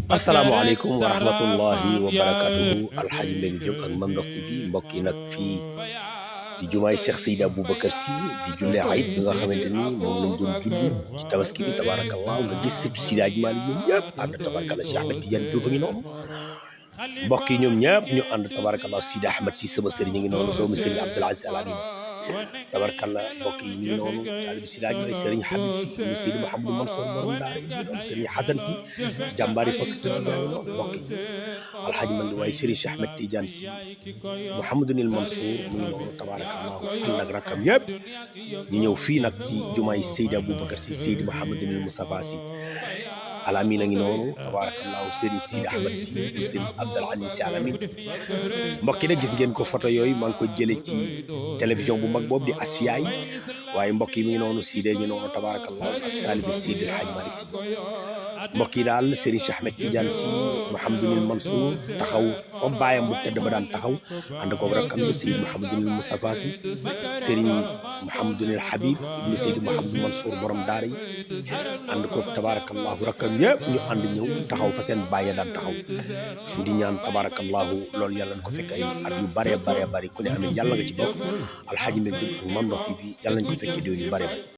asalaamaaleykum wa rahmatullahi wa barakatuhu alxaaji Mbengue Diop ak Mame Ndokh TV mbokk yi nag fii di jumaay Cheikh Seydi Aboubacar Sy di jullee ayit bi nga xamante ni moom lañ doon julli ci tabaski bi tabarakallah nga gis surtout Seydi Hadji Malick ñoom ñëpp ànd tabarakallah Cheikh Ahmed Tidiane Diouf a ngi noonu mbokk yi ñoom ñëpp ñu ànd tabarakallah Seydi Ahmed Sy sama sëriñ ngi noonu doomu sëriñ Abdoul Aziz Al Amin tabarkalla mbokk yi ñu ngi noonu taalibe Seydi Hadji Malick Serigne Habib Sy ibn Seydi Mouhamadou Mansour borom daara yi noonu Serigne Hassan Sy jàmbaari fakk tëdd gaa ngi noonu mbokk yi alxaaji man waaye Serigne Cheikh Ahmed Tidiane Sy Mouhamadoul Mansour mu ngi noonu tabarakallah ànd ak rakkam yëpp ñu ñëw fii nag ci jumaay Seydi Aboubacar Sy Seydi Mouhamadoul Moustapha Sy Al Amin a ngi noonu tabarakallahu Serigne Sidi Ahmed Sy bu Serigne Abdoul Aziz Sy Al Amin mbokk yi nag gis ngeen ko photo yooyu maa ngi ko jëlee ci télévision bu mag boobu di Asfiya yi waaye mbokk yi mi ngi noonu Sidi ngi noonu tabarakallahu ak taalibi Seydi El Hadji Malick Sy mbokk yi daal Serigne Cheikh Ahmed Tidiane Sy Mouhamadoul Mansour taxaw fa baayam bu tedd ba daan taxaw ànd ko rakkam bi Seydi Mouhamadoul Moustapha Sy Serigne Mouhamadoul Habib ibn Seydi Mouhamadoul Mansour borom daara yi ànd ko tabarakallahu rakkam ñëpp ñu ànd ñëw taxaw fa seen baay daan taxaw di ñaan tabarakallahu loolu yàlla na ko fekk ay at yu bare bare bari ku ne amiin yàlla nga ci bokk alxaaji Mbengue Diop ak Mame Ndokh TV yàlla nañ ko fekkee déwén yu bare bari